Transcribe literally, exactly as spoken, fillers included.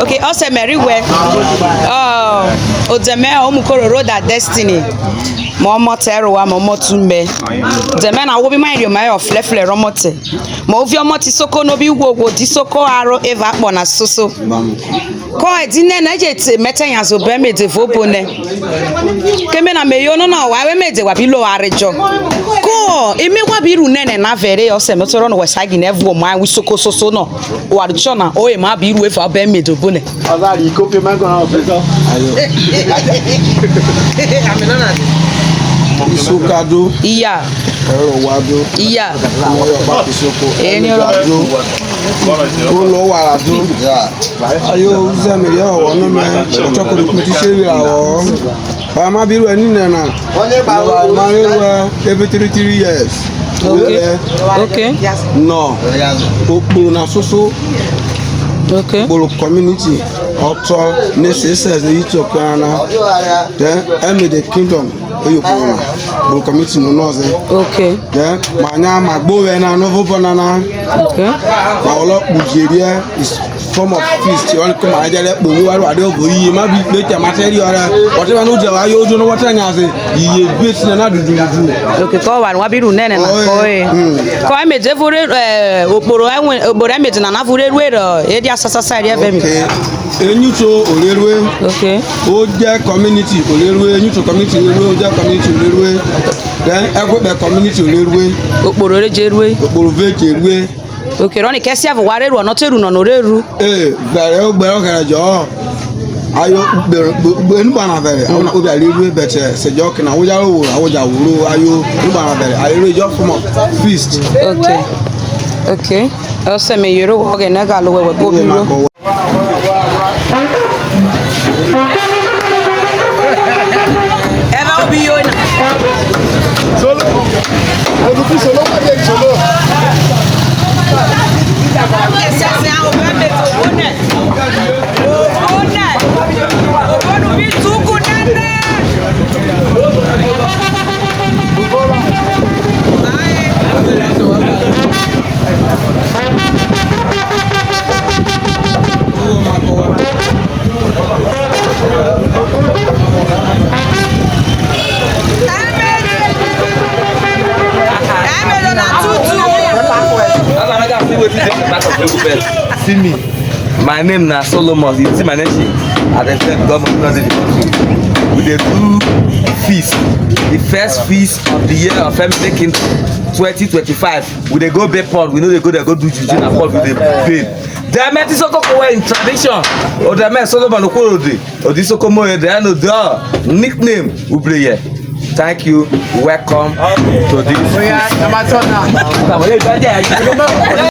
Okay, ọsẹ mẹ ri wẹ. Oh, odẹ mẹ Omukororo da Destiny. Mẹ ọmọtẹ ẹrowa, mẹ ọmọtẹ ume. Odẹ mẹ na wo bi ma rio mẹ ọ flẹflẹ rọ ọmọtẹ. Mẹ ovie ọmọtẹ isoko no bi wo wo di isoko aro eva akpọ na soso. Ko ẹdinẹ na eje te mẹ te yan zobọ ẹmwẹdẹ vwẹ obonẹ. Keme na me yono na wa we me de wa bi lo are jo. Ko eme wa bi ru nene na vere ọsẹ me toro no we sa gine vuo ma wi soko soso no. Wa ru cho na o ema bi ru eva be me do bune. Ọza ri iko pe ma gona ofe. Ayo. Isukadu. Iya. Ẹrọ wa do. Iya. Ọmọ yọ pa isoko. Eni ro. Do. Olo wa ra do. Ayo, uzeme rẹ ọghọ nọ mẹ, ọchọkọ rẹ Kumuti che vwẹ awọ. Ama bi ruẹ nine na. Ma re ruẹ every three three years. Okay. Okay. No. Okporo na soso. Okay. Okporo community. Ọtọ ne se se ne yi to kana. Then Emede Kingdom. Oyo kporo na. Okporo community no no ze. Okay. Then ma nya ma gbo we na no vo bo na na. Okay. Ma olo kpujerie is form of feast. Wan ko ma jale kpo wa wa de obo yi ma bi pe te ma te ri ora. Whatever no je wa yo jo no wata nya ze. Iye bit na na dudu dudu. Okay, ko wa wa bi ru nene na. Oh, ko yeah. E. Mm. Ko Emede vure, eh, okporo enwe, okporo Emede na na vure rue ro. E dia sasa sa ri eve mi. Okay. Enyuto orerue. Okay. Oje community orerue, Enyuto community orerue, Oje community orerue. Then Egwekpe community orerue. Okporo re je rue. Okporo ve je rue. Okay, roni ke sia vo wa re ru, ono te ru no no re ru. Eh, vere ogbe oghere jo. Ayo, be, be, be, nu bana vere. Awona obi are rue, but, eh, se jo kina, awoja wo, awoja wo, ayo, nu bana vere. Ayo, jo form of feast. Okay. Okay. Ose me yoro wo ge na ga lo we we ko bi ro. Eva obi yo na. Solo. Oduku solo, kwa de solo. Ese se a o pe me to wo ne. Wo ne. Wo nu bi tu ku na ne. Aye. See me. My name na Solomon. You see my name sheet. As I said, God must not be. We dey do feast. The first feast of the year of Emede Kingdom twenty twenty-five. We dey go babe pond. We no dey go there go do juju na pond we dey babe. Dem eti soko ko we in tradition. O dem e Solomon Okorode. O di soko mo e de no do nickname Ubreye. Thank you. Welcome to this. Oya, na my turn now.